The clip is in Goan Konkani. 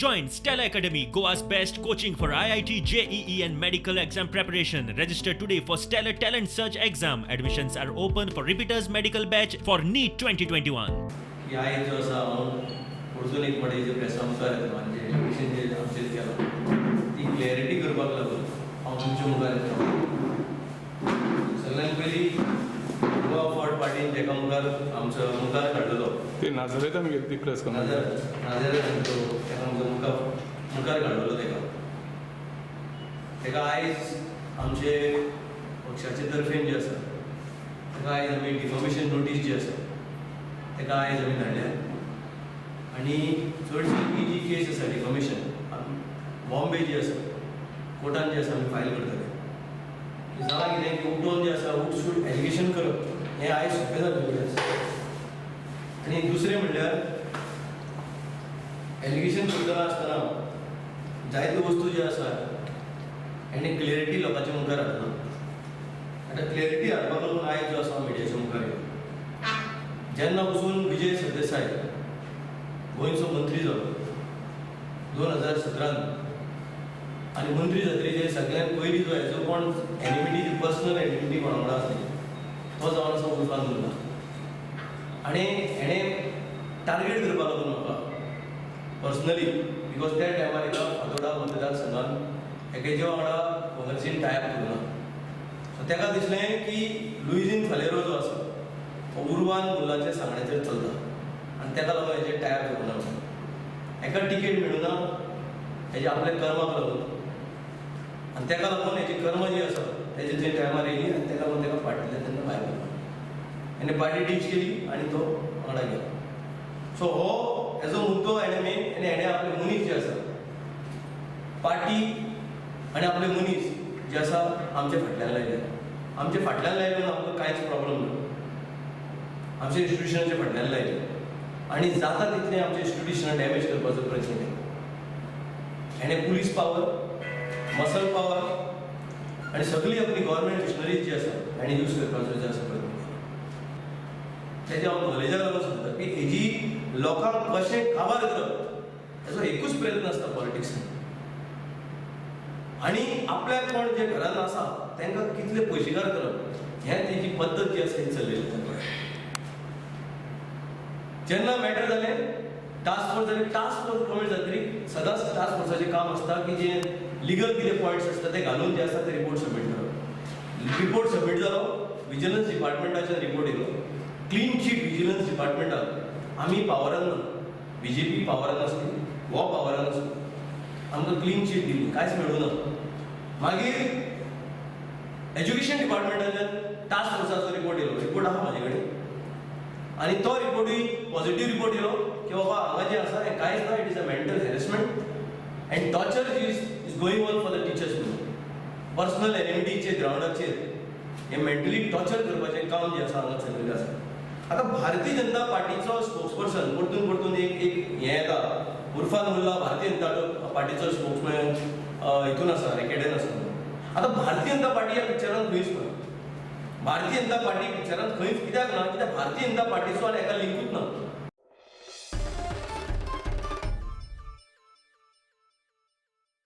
Join Stellar Academy, Goa's best coaching for IIT, JEE and medical exam preparation. Register today for Stellar Talent Search exam. Admissions are open for repeaters medical batch for NEET 2021. की आयज जो आसा हांव परतून एक फावटी जे प्रेसा मुखार येतलो आनी जे एलिगेशन जे आमचेर केलां ती क्लॅरिटी करपाक लागून हांव तुमच्या मुखार येतलो. सगळ्यात पयलीं गोवा फॉरवर्ड पार्टीन जेका मुखार आमचो मुखार काडलेलो ते नाझरेतान गेली ती प्रेस कॉन्फरन्स नाझरेतान तो तेका आमचो मुखार काडलेलो तेका तेका आयज आमचे पक्षाचे तर्फेन जे आसा तेका आयज आमी डिफॉमेशन नोटीस जी आसा तेका आयज आमी धाडल्या. आनी चडशी ही जी केस आसा डिफॉमेशन बॉम्बे जी आसा कोर्टान जे आसा आमी फायल करतले. जालां कितें की उठोवन जें आसा उठसूट एलिगेशन करप हें आयज सोंपें जाल्लें आसा. आनी दुसरें म्हणल्यार एलिगेशन करतना आसतना जायत्यो वस्तू ज्यो आसा हेणें क्लियरिटी लोकांच्या मुखार हाडना. आतां क्लियरिटी हाडपाक लागून आयज जो आसा मिडियाच्या मुखार येयलो. जेन्ना पसून विजय सरदेसाय गोंयचो मंत्री जालो 2017 आनी मंत्री जातकीर जे सगळ्यांत पयलीं जो हेजो कोण एनिमिटी पर्सनल एनिमिटी कोणा वांगडा आसली तो जावन आसा उर्फान मुल्ला. आनी हेणें टार्गेट करपाक लागून म्हाका पर्सनली because त्या टायमार एका फातोडा मतदारसंघान एकेचे वांगडा काँग्रेसीन टायप करूं ना. सो तेका दिसलें की लुईझीन फालेरो जो आसा तो उर्वान मुल्लाच्या सांगण्याचेर चलता आनी तेका लागून हेजेर टायप करूं ना. हेका टिकेट मेळूं ना हेजे आपल्या कर्माक लागून आनी तेका लागून हेजी कर्म जी आसा तेजे थंय टायमार येयली आनी तेका लागून तेका पार्टींतल्यान तेन्ना भायर घालो. हेणें पार्टी टीच केली आनी तो वांगडा गेलो. सो हो हेजो मुद्दो हेणें मेन आनी हेणें आपले मनीस जे आसा पार्टी आनी आपले मनीस जे आसा आमच्या फाटल्यान लायले. आमच्या फाटल्यान लायले म्हणून आमकां कांयच प्रॉब्लम ना. आमच्या इन्स्टिट्युशनाच्या फाटल्यान लायले आनी जाता तितलें आमच्या इन्स्टिट्युशनाक डॅमेज करपाचो प्रयत्न केलो. हेणें पुलीस पावर, मसल पावर आनी सगळी आपली गव्हर्मेंट मिशनरीज जी आसा हेणें यूज करपाचो जे आसा प्रयत्न केलो. तेजें हांव नॉलेजाक लागून सांगता की हेजी लोकांक कशें काबार करप हेजो एकूच प्रयत्न आसता पॉलिटिक्सान. आनी आपल्याक कोण जे घरान आसा तांकां कितले पयशेकार करप हें तेजी पद्दत जी आसा ही चलयली जाता. जेन्ना मॅटर जालें टास्क फोर्स जालें, टास्क फोर्स कमी जातकीर सदांच टास्क फोर्साचें काम आसता की जे लिगल कितें पॉयंट्स आसता ते घालून जे आसा ते रिपोर्ट सबमीट करप. रिपोर्ट सबमीट जालो, विजिलन्स डिपार्टमेंटाच्यान रिपोर्ट येयलो. क्लीन चीट विजिलन्स डिपार्टमेंटाक आमी पावरान ना, बीजेपी पावरान आसली, हो पावरान आसलो, आमकां क्लीन चीट दिली, कांयच मेळूं ना. मागीर एज्युकेशन डिपार्टमेंटाच्यान टास्क फोर्साचो रिपोर्ट येयलो. रिपोर्ट आसा म्हाजे कडेन आनी तो रिपोर्टूय पॉझिटीव रिपोर्ट येयलो की बाबा हांगा जें आसा हें कांयच ना, it is a mental harassment and torture is going on for the teachers. म्हणून पर्सनल एनिमिटीचे ग्रावंडाचेर हें मेंटली टॉर्चर करपाचें काम जें आसा हांगा चलिल्लें आसा. आतां भारतीय जनता पार्टीचो स्पोक्सपर्सन परतून परतून एक एक हें येता उर्फान मुल्ला भारतीय जनता पार्टीचो स्पोक्समॅन हितून आसा, रेकेडेन आसा. आतां भारतीय जनता पार्टी ह्या पिक्चरान खंयच ना. भारतीय जनता पार्टी पिक्चरान खंयच कित्याक ना? कित्याक भारतीय जनता पार्टीचो आनी हेका लिंकूच ना.